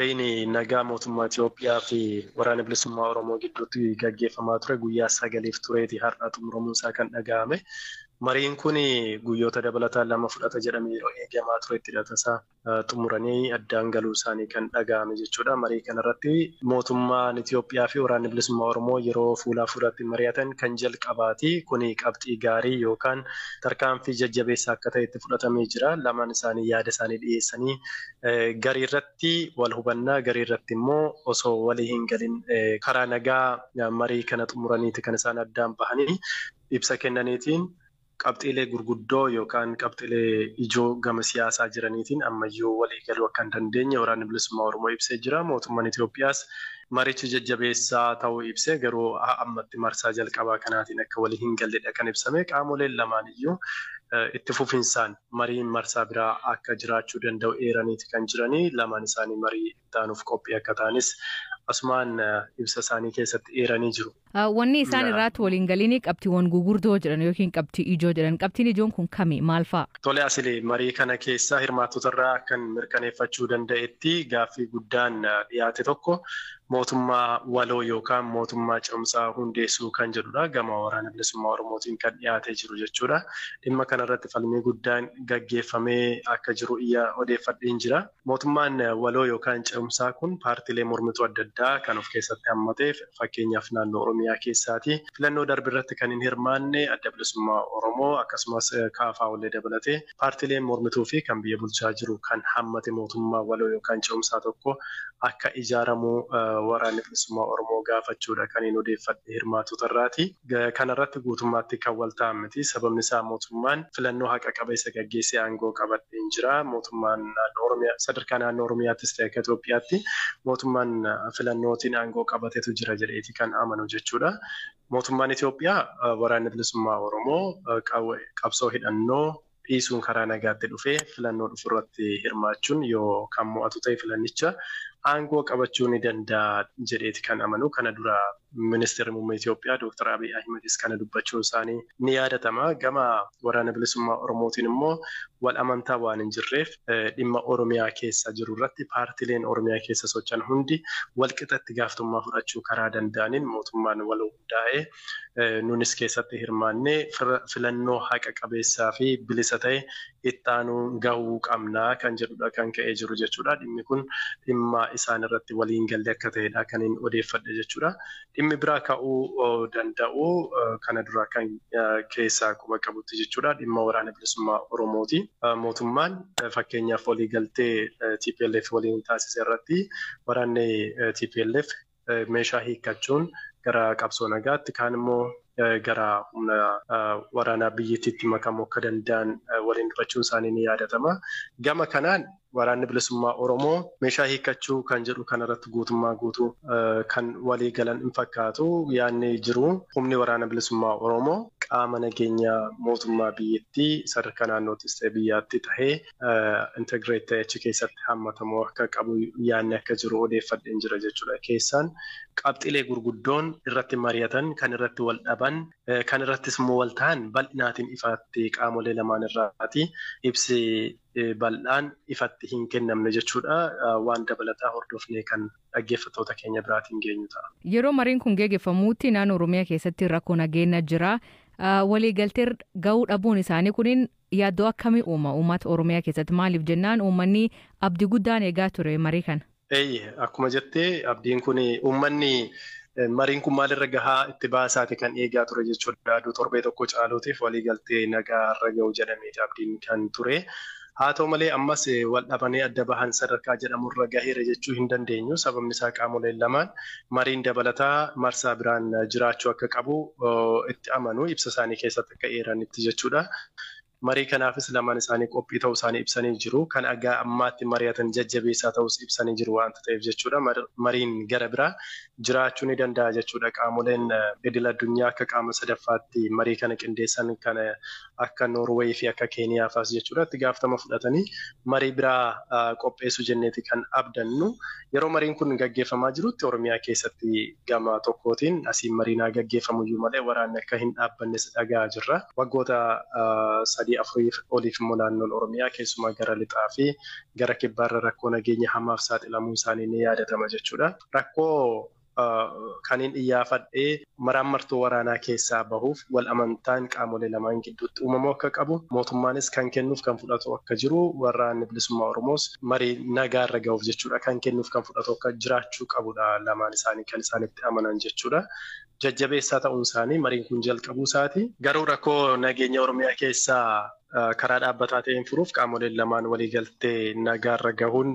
Mariin nagaa mootummaa Itoophiyaa fi waraana bilisummaa Oromoo gidduutti gaggeeffamaa ture guyyaa 9 tureeti har'a xumuramuun isaa kan dhaga'ame. Mariin kun guyyoota dabalataan 2 fudhata jedhamee yeroo eegamaa turetti hidhata xumuranii addaan galuu isaanii kan dhaga'ame jechuudha. Marii kanarratti mootummaan Itoophiyaa fi waraanni bilisummaa Oromoo yeroo fuulaa fuulatti mari'atan kan jalqabaati. Kuni qabxii gaarii yookaan tarkaanfii jajjabeessaa akka ta'etti fudhatamee jira. Lamaan isaanii yaada isaanii dhiyeessanii garii irratti wal hubannaa, garii irratti immoo osoo walii hin galin karaa nagaa marii kana xumuraniiti kan isaan addaan bahanii ibsa kennaniitiin qabxiilee gurguddoo yookaan qabxiilee ijoo gama siyaasaa jiraniitiin ammayyuu walii galuu akka hin dandeenye waraanni bilisummaa Oromoo ibsee jira. Mootummaan Itoophiyaas marichi jajjabeessaa ta'uu ibsee garuu ammatti marsaa jalqabaa kanaatiin akka walii hin galledha kan ibsame. Qaamoleen lamaan iyyuu itti fufinsaan mariin marsaa biraa akka jiraachuu danda'u eeraniiti kan jiranii. Lamaan isaanii marii itti aanuuf qophii akka ta'anis asumaan ibsa isaanii keessatti eeranii jiru. Wanni isaan irraatti waliin galiin qabxiiwwan gurguddoo jedhan yookiin qabxii ijoo jedhan, qabxiin ijoon kun kami maal fa'a? Tole, asilee marii kana keessa hirmaattota irraa akkan mirkaneeffachuu danda'etti gaaffii guddaan dhiyaate tokko mootummaa waloo yookaan mootummaa cimsaa hundeessuu kan jedhudha. Gama waraana bilisummaa Oromootiin kan dhiyaatee jiru jechuudha. Dhimma kanarratti falmii guddaan gaggeeffamee akka jiru iyya odeeffadheen jira. Mootummaan waloo yookaan cimsaa kun paartiilee mormituu adda addaa kan of keessatti hammatee, fakkeenyaaf naannoo Oromiyaa keessaati. Filannoo darbe irratti kan hin hirmaanne adda bilisummaa Oromoo akkasumas KFO dabalatee paartiileen mormituu fi kan biyya bulchaa jiru kan hammate mootummaa waloo yookaan cimsaa tokko akka ijaaramu waraanni bilisummaa Oromoo gaafachuudha kan hin odeeffadhe hirmaattota irraati. Kanarratti guutummaatti kan wal ta'an miti. Sababni isaa mootummaan filannoo haqa qabeessa gaggeessee aangoo qabadheen jira. Mootummaan naannoo Oromiyaa sadarkaa naannoo Oromiyaattis ta'e akka Itoophiyaatti mootummaan filannootiin aangoo qabatetu jira jedheeti kan amanu jechuudha. Mootummaan Itoophiyaa waraanni bilisummaa Oromoo qabsoo hidhannoo dhiisuun karaa nagaatti dhufee filannoo dhufu irratti hirmaachuun yoo kan mo'atu ta'e filannicha aangoo qabachuu ni danda'a jedheeti kan amanu. Kana dura ministeerri muummee Itoophiyaa Dr. Abiy Ahimedis kana dubbachuun isaanii ni yaadatama. Gama waraana bilisummaa Oromootiin immoo wal amantaa waan hin jirreef dhimma Oromiyaa keessa jiru irratti paartiileen Oromiyaa keessa socho'an hundi walqixatti gaafatamummaa fudhachuu karaa danda'aniin mootummaan wal hundaa'ee nunis keessatti hirmaannee filannoo haqa qabeessaa fi bilisa ta'e itti aanuun gahuu qabnaa kan jedhudha kan ka'ee jiru jechuudha. Dhimmi kun dhimma isaan irratti waliin galle akka ta'edha kan hin odeeffadhe jechuudha. Dhimmi biraa ka'uu danda'u kana dura kan keessaa quba qabutti jechuudha. Dhimma waraana bilisummaa Oromooti. Mootummaan fakkeenyaaf waliigaltee TPLF waliin taasise irratti waraanni TPLF meeshaa hiikkachuun gara qabsoo nagaatti kaan immoo gara humna waraanaa biyyattiitti makamuu akka danda'an waliin dubbachuun isaanii ni yaadatama. Gama kanaan waraanni bilisummaa Oromoo meeshaa hiikkachuu kan jedhu kanarratti guutummaa guutuu kan walii galan hin fakkaatu. Yaadni jiru humni waraana bilisummaa Oromoo qaama nageenya mootummaa biyyattii sadarkaa naannoottis ta'e biyyaatti tahee integrate ta'e achi keessatti hammatamuu akka qabu yaadni akka jiru odeeffadheen jira jechuudha. Keessaan qabxiilee gurguddoon irratti mari'atan, kan irratti wal dhaban, kan irrattis immoo wal ta'an bal'inaatiin ifaatti qaamolee lamaan irraati ibsi bal'aan ifatti hin kennamne jechuudha. Waan dabalataa hordofnee kan dhaggeeffattoota keenya biraatiin geenyu ta'a. Yeroo mariin kun geggeeffamutti naannoo Oromiyaa keessatti rakkoo nageenya jira. Waliigaltee gahuu dhabuun isaanii kunin yaaddoo akkamii uuma uummata Oromiyaa keessatti? Maaliif jennaan uummanni abdii guddaan eegaa ture marii kana. Eeyyee, akkuma jettee abdiin kun uummanni mariin kun maalirra gahaa itti baasaati kan eegaa ture jechuudha. Aduu torbee tokko caaluutiif waliigaltee nagaa irra gahu jedhameeti abdiin kan ture. Haa ta'u malee ammas wal dhabanii adda bahan sadarkaa jedhamurra gaheera jechuu hin dandeenyu. Sababni isaa qaamoleen lamaan mariin dabalataa marsaa biraan jiraachuu akka qabu itti amanu ibsa isaanii keessatti akka eeranitti jechuudha. Marii kanaafis lamaan isaanii qophii ta'uu isaanii ibsanii jiru. Kan agaa ammaatti mari'atan jajjabeessaa ta'us ibsanii jiru waanta ta'eef jechuudha. Mariin gara biraa jiraachuu ni danda'a jechuudha. Qaamoleen idil addunyaa akka qaama sadaffaatti marii kana qindeessan kana akka Noorweey fi akka Keeniyaa fa'as jechuudha. Itti gaafatama fudhatanii marii biraa qopheessu jenneeti kan abdannu. Yeroo mariin kun gaggeeffamaa jirutti Oromiyaa keessatti gama tokkootiin asiin mariinaa gaggeeffamuyyuu malee waraanni akka hin dhaabbannes dhaga'aa jirra. Waggoota 3-4 oliif immoo naannoon Oromiyaa keessumaa gara lixaa fi gara kibbaarra rakkoo nageenya hamaaf saaxilamuun isaanii ni yaadatama jechuudha. Rakkoo kaniin iyyaafadhee maraan martoo waraanaa keessaa bahuuf wal amantaan qaamolee lamaan gidduutti uumamuu akka qabu mootummaanis kan kennuuf kan fudhatu akka jiru waraanni bilisummaa Oromoos marii nagaarra gahuuf jechuudha kan kennuuf kan fudhatu akka jiraachuu qabudha lamaan isaanii kan isaanitti amanan jechuudha. Jajjabeessaa ta'uun isaanii mariin kun jalqabuu isaati. Garuu rakkoo nageenya Oromiyaa keessaa karaa dhaabbataa ta'een furuuf qaamoleen lamaan waliigaltee nagaarra gahuun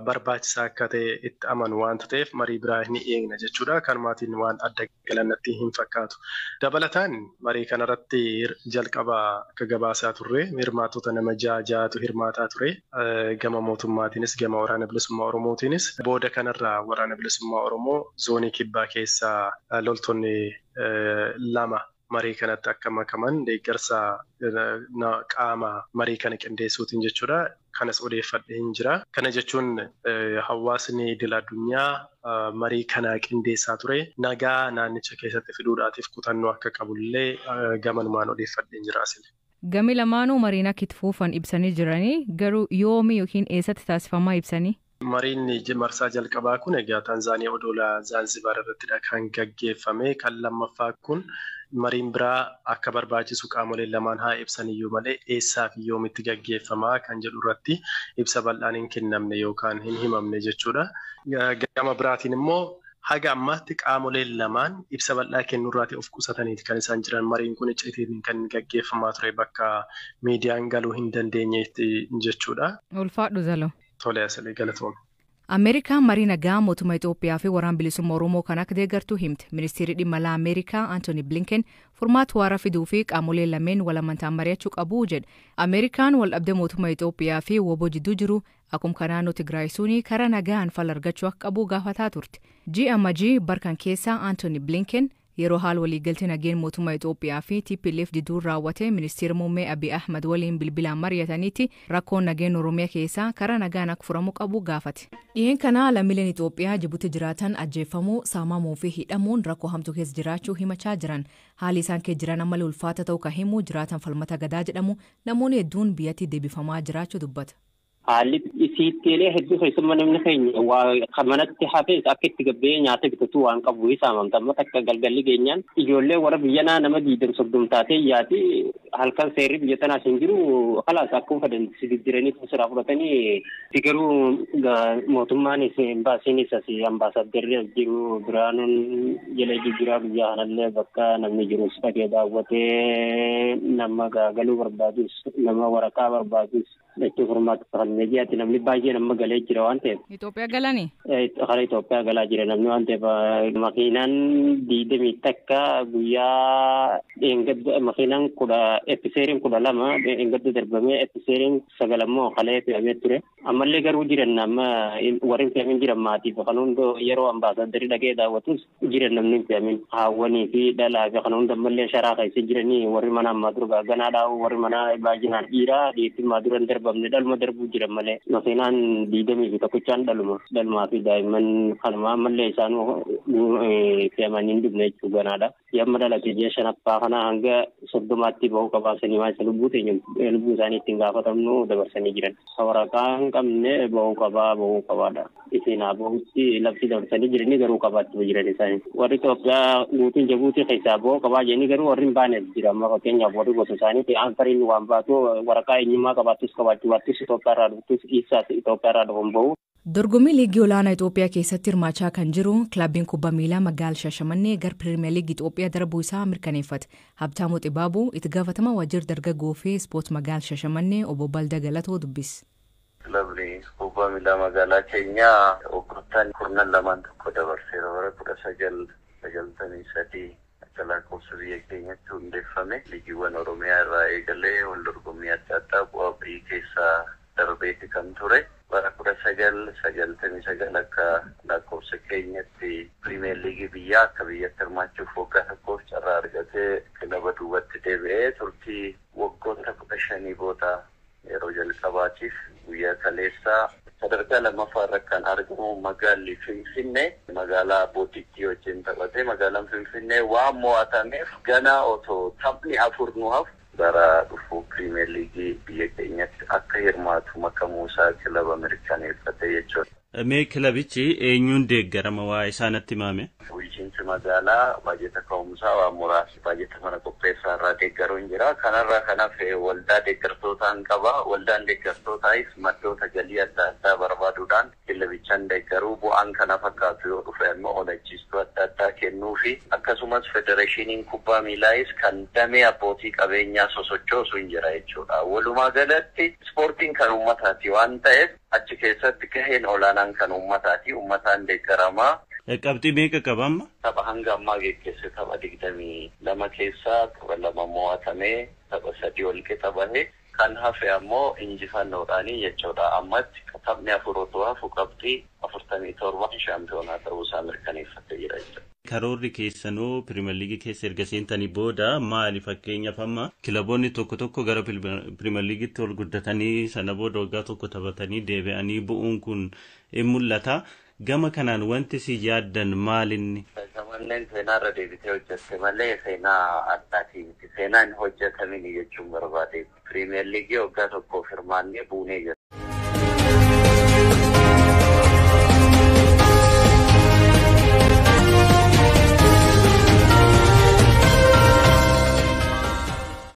barbaachisaa akka ta'e itti amanu waanta ta'eef marii biraa ni eegna jechuudha. Kanumaatiin waan adda galannatti hin fakkaatu. Dabalataan marii kanarratti jalqaba akka gabaasaa turre hirmaattota nama 6-6tu hirmaataa ture. Gama mootummaatiinis gama waraana bilisummaa Oromootiinis booda kanarraa waraana bilisummaa Oromoo zoonii kibbaa keessaa loltoonni 2 marii kanatti akka makaman deeggarsa qaama marii kana qindeessuutiin jechuudha. Kanas odeeffadhee hin jira. Kana jechuun hawaasni idil addunyaa marii kana qindeessaa ture. Nagaa naannicha keessatti fiduudhaatiif kutannoo akka qabullee gamanumaan odeeffadhee hin jira asili. Gami lamaanuu mariin akka itti fufan ibsanii jiranii garuu yoomi yookiin eessatti taasifamaa ibsanii? Mariin marsaa jalqabaa kun egaa Taanzaaniyaa odola Zaanzibaar irrattidha kan gaggeeffame. Kan lammaffaa kun mariin biraa akka barbaachisu qaamoleen lamaan haa ibsan iyyuu malee eessaa fi yoomitti gaggeeffamaa kan jedhu irratti ibsa bal'aan hin kennamne yookaan hin himamne jechuudha. Gama biraatiin immoo haga ammaatti qaamoleen lamaan ibsa bal'aa kennuurraatii of qusataniiti kan isaan jiran. Mariin kun icciitiin kan gaggeeffamaa ture bakka miidiyaan galuu hin dandeenyetti jechuudha. Ulfaadhu Zaloo. Tole asalee galatoome. Ameerikaan marii nagaa mootummaa Itoophiyaa fi waraana bilisummaa Oromoo kan akka deeggartu himte. Ministeerri dhimma alaa Ameerikaa Antooni Blinken furmaata waaraa fiduu fi qaamolee lameen wal amantaan mari'achuu qabu jedhe. Ameerikaan wal dhabdee mootummaa Itoophiyaa fi WBO jidduu jiru akkuma kan naannoo Tigraay suni karaa nagaan fala argachuu akka qabu gaafataa turte. Ji'a Majii barkan keessa Antooni Blinken yeroo haala waliigaltee nageen mootummaa Itoophiyaa fi TPLF jidduun raawwate ministeera muummee Abiy Ahmed waliin bilbilaan mari'ataniiti rakkoon nageen Oromiyaa keessaa karaa nagaan akka furamu qabu gaafate. Dhiyeen kana lammiileen Itoophiyaa Jibuuti jiraatan ajjeefamuu, saamamuu fi hidhamuun rakkoo hamtuu keessa jiraachuu himachaa jiran. Haalli isaan keessa jiran ammallee ulfaata ta'uu kan himu jiraatan Falmata Gadaa jedhamu namoonni hedduun biyyatti deebifamaa jiraachuu dubbata. Haalli isiittiilee hedduu keessummaa namni keenya waa manatti hafes akka itti gabbee nyaata bitatu waan qabu saamamta. Amma takka galgalli geenyaan ijoollee warra biyyanaa nama 20-30 taatee yaati halkan seerri biyya tanaas hin jiru khalaas akkuma fedhan si diddiranii siraa fudhatanii garuu mootummaanis embaasiinis asii ambaasaaddarri as jiru Biraanuun jala jijjiiraa biyya kanallee bakka namni jirus dhagee daawwatee nama galuu barbaadus nama waraqaa barbaadus dachee furmaata kan namni baay'ee nama galee jira waan ta'eef. Itoophiyaa galanii? Karaa Itoophiyaa galaa jira namni waan ta'eef makiinaan 21 guyyaa makiinaan episeeriin 12 dheengadda darbamee episeeriin 9 immoo kalee fe'amee ture. Ammallee garuu jiran amma warri hin fe'amin jiran maatiif kan hunda yeroo ambaasaaddarii dhagee daawwatus jiran namni hin fe'amin haawwanii fi dhalaa fi kan hunda ammallee sharaa keessa jiranii warri mana ammaa dura ganaa dhaabu warri mana baay'inaan dhiiraa dhiirri ammaa dura hin darbamne dhaluma darbuu jiran malee makiinaan 21 dhaluma dhalmaa fi daa'imman kanuma ammallee isaan fe'amanii hin dhumne jechuu ganaadha. Yamma dhalate ji'a 5ffaa kana hanga 30tti bahuu qabaasanii waan isa lubbuu teenya lubbuu isaanii ittiin gaafatamnu dabarsanii jiran. Waraqaa hin qabne bahuu qabaa bahuu qabaadha. Isin haa bahutti labsii dabarsanii jiranii garuu qabaatti jiran isaanii. Warri Itoophiyaa guutuun Jabuutii keessaa bahuu qabaa jedhanii garuu warri hin baane jira. Amma fakkeenyaaf warri gosa isaanii anfariin waan baatu waraqaa eenyummaa qabaattus qabaachuu baattus Itoophiyaa irraa dhuftus dhiisaas Itoophiyaa irraa dhufuun bahu. Dorgommii liigii olaanaa Itoophiyaa keessatti hirmaachaa kan jiru kilabiin kubbaa miilaa magaalaa Shaashamannee gara Pirimeer Liigii Itoophiyaa darbuu isaa mirkaneeffate. Habtaamuu Xibaabuu itti gaafatamaa waajjira dargaggoo fi ispoortii magaalaa Shaashamannee obbo Balda Galatoo dubbise. Kilabni kubbaa miilaa magaalaa keenyaa waggoottan 12 tokko dabarseera bara 1993 akka lakkoofsa biyya keenyatti hundeeffame liigiiwwan Oromiyaa irraa eegalee wal dorgommii adda addaa bu'aa ba'ii keessaa darbeeti kan ture. Bara 1999 akka lakkoofsa keenyatti Pirimeer Liigii biyyaa akka biyyatti hirmaachuuf waggaa tokkoof carraa argatee kilaba duubatti deebi'ee turtii waggoota 15 booda yeroo jalqabaatiif guyyaa kaleessaa sadarkaa lammaffaa irra kan argamu magaalli Finfinnee magaalaa Booditti wajjin taphatee magaalaan Finfinnee waan mo'atameef ganaa otoo taphni 4 nu hafu bara dhufu Pirimeer Liigii biyya keenyatti akka hirmaatu makamuusaa kilaba mirkaneeffate jechuudha. Mee kilabichi eenyuun deeggarama waa isaanatti himame? Bulchiinsi magaalaa baajeta ka'umsaa waan muraasa baajeta mana qopheessaa irraa deeggaruun jira. Kanarraa kanaaf waldaa deeggartootaan qaba. Waldaan deeggartootaayis maddoota galii adda addaa barbaaduudhaan kilabichaan deeggaruu bu'aan kana fakkaatu yoo dhufe immoo olachiistuu adda addaa kennuu fi akkasumas federeeshiniin kubbaa miilaayis kan damee abbootii qabeenyaa sosochoosu hin jira jechuudha. Walumaa galatti ispoortiin kan uummataati waan ta'eef achi keessatti gaheen olaanaan kan uummataati. Uummataan deeggaramaa. Qabxii meeqa qaba amma? Tapha hanga ammaa geggeesse tapha 22 keessaa tapha 2 mo'atamee tapha 3 ol qixa bahe kan hafe ammoo injifannoodhaanii jechuudha. Ammatti taphni 4 otoo hafu qabxii 47 shaampiyoonaa ta'uu isaa mirkaneeffatee jira jechuudha. Karoorri keessanuu Pirimeer Liigii keessa erga seentanii booda maali? Fakkeenyaaf amma kilaboonni tokko tokko gara Pirimeer Liigiitti ol guddatanii sana booda waggaa tokko taphatanii deebi'anii bu'uun kun in mul'ata. Gama kanaan wanti si yaaddan maalinni? Shamarreen seenaarra deebitee hojjette malee seenaa addaatii miti. Seenaa hin hojjetamin jechuun barbaade. Pirimeer Liigii waggaa tokkoof hirmaannee buunee jira.